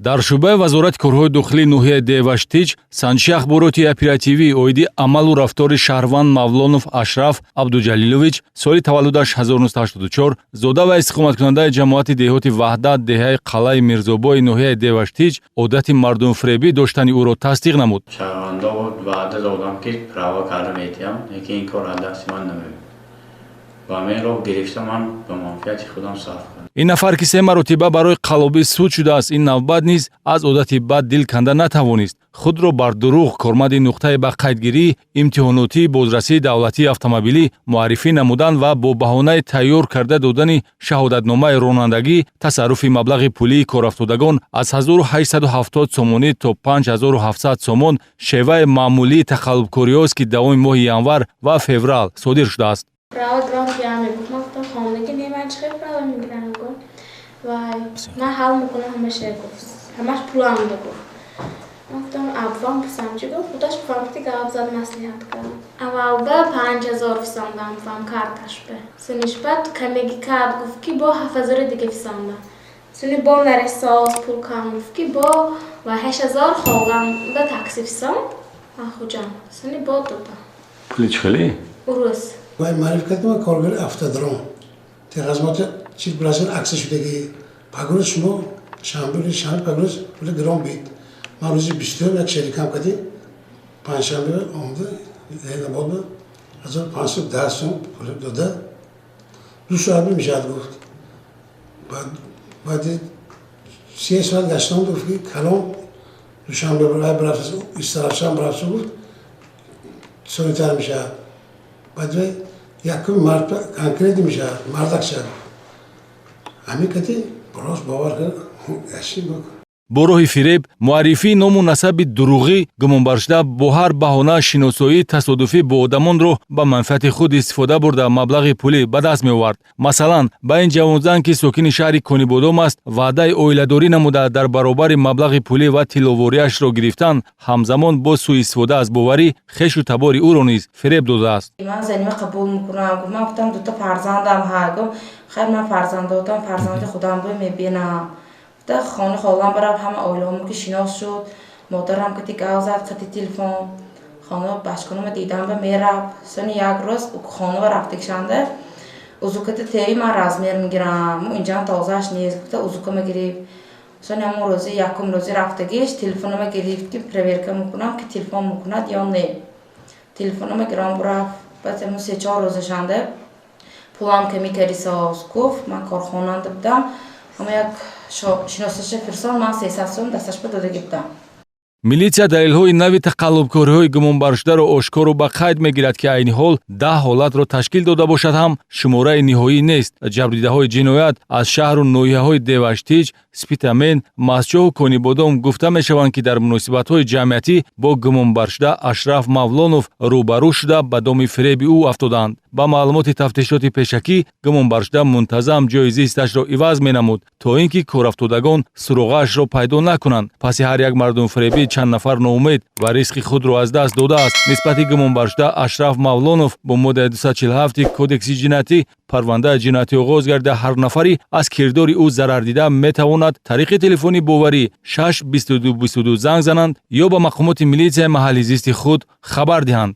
Дар шӯъбаи Вазорати корҳои дохилии ноҳияи Деваштич санҷиши ахбороти оперативӣ оиди амалу рафтори шаҳрванд Мавлонов Ашраф Абдуҷалилович, соли таваллудаш 1984, зода ва истиқоматкунандаи ҷамоати деҳоти Ваҳдат, деҳаи Қалъаи Мирзобои ноҳияи Деваштич, одати мардумфиребӣ доштани ӯро тасдиқ намуд. Шаҳрвандо ваъда додам, ки права карда метиҳам, лекин ин кор аз дасти ман намеояд ва ҳамин гирифта ман ба манфиати худам сарф кардам. Ин нафар, ки се маротиба барои қаллобӣ суд шудааст, ин навбат низ аз одати бад дил канда натавонист. Худро бар дурӯғ корманди нуқтаи ба қайдгирии имтиҳонотии бозрасии давлатии автомобилӣ муаррифӣ намудан ва бо баҳонаи тайёр карда додани шаҳодатномаи ронандагӣ тасарруфи маблағи пулии корафтодагон аз 1870 сомонӣ то 5700 сомон шеваи маъмулии тақаллубкориҳост, ки давоми моҳи январ ва феврал содир шудааст. Права грам я мегуфт. Ман гуфтам, хондагӣ не, ман чӣ хел права мегирам? Гуфт, вай, ман ҳал мекунам ҳамаша, гуфт, ҳамаш пулам да, гуфт. Ман гуфтам, абвам пурсам, чӣ гуфт? Худаш бувам ки гап зад, маслиҳат кард. Аввалба 5000 фисондам, бувам карташба. Суниш баъд камеги кард, гуфт, ки бо 7000 дига фисондам. Суни бо нарасоз, пул кам, гуфт, ки бо ва 8000 холам ба такси фисон Хуҷанд. Суни бо додам. Пули чӣ хеле? Урус. Вай маъриф кард, ки ман коргари автодром, техосмотр, 40% акция шудагӣ, пагрӯз шумо шанбе, рӯзи шанбе пагрӯз пули гирон бид. Ман рӯзи 20-ум як шерикам кардӣ, панҷшанбе омада, Ленинобод ба 1510 сом пул дода, 2 соат мешавад, гуфт. Баъди 3 соат гаштам, гуфт, ки калон Душанбе бирафт, Истаравшан бирафт, гуфт, сонитар мешавад. Баъд вай якуми март конкретно мешавад, мардак шавад. Ҳамин кати рост бовар кард, гаштим. Бо роҳи фиреб, муаррифии ному насаби дурӯғӣ, гумонбаршуда бо ҳар баҳона шиносоии тасодуфӣ бо одамонро ба манфиати худ истифода бурда, маблағи пулӣ ба даст меовард. Масалан, ба ин ҷавонзан, ки сокини шаҳри Конибодом аст, ваъдаи оиладорӣ намуда, дар баробари маблағи пулӣ ва тилловориашро гирифтан, ҳамзамон бо сӯистифода аз боварӣ хешу табори ӯро низ фиреб додааст. Ман занима қабул мекунам, гуфт. Ман гуфтам, дута фарзандам ҳа. Гуфт, хайр, ман фарзандотам, фарзанди худам бо мебинам. Гуфта, хони холам барав, ҳама оилаҳомо ки шинос шуд, модарам кати гав зад қати телефон, хона бачконома дидам ба мерафт. Сони як рӯз хонава рафтагишанда, узуката теи, ман размер мегирам, инҷам тозааш нест, гуфта, узукама гирифт. Сони ҳамон рӯзи якум рӯзи рафтагиш телефонома гирифт, ки проверка мекунам, ки телефон мекунад ё не. Телефонома гирон бурафт. Баъд ҳамон 3-4 рӯзашанда пулам ками карисоз, гуфт. Ман корхонанда будам, ҳама як шиносаша фирсон, ман 300 сом дасташ ба дода гирифтам. Милитсия далелҳои нави тақаллубкориҳои гумонбаршударо ошкору ба қайд мегирад, ки айни ҳол 10 ҳолатро ташкил дода бошад ҳам, шумораи ниҳоӣ нест. Ҷабрдидаҳои ҷиноят аз шаҳру ноҳияҳои Деваштич, Спитамен, Мастчоҳу Конибодом гуфта мешаванд, ки дар муносибатҳои ҷамъиятӣ бо гумонбаршуда Ашраф Мавлонов рӯбарӯ шуда, ба доми фиреби ӯ афтоданд. Ба маълумоти тафтишоти пешакӣ, гумонбаршуда мунтазам ҷойи зисташро иваз менамуд, то ин ки корафтодагон суроғаашро пайдо накунанд. Паси ҳар як мардумфиребӣ чанд нафар ноумед ва ризқи худро аз даст додааст. Нисбати гумонбаршуда Ашраф Мавлонов бо моддаи 247 Кодекси ҷиноятӣ парвандаи ҷиноятӣ оғоз гардида, ҳар нафари аз кирдори ӯ зарардида метавонад тариқи телефони боварӣ 6 22 22 занг зананд ё ба мақомоти милитсияи маҳалли зисти худ хабар диҳанд.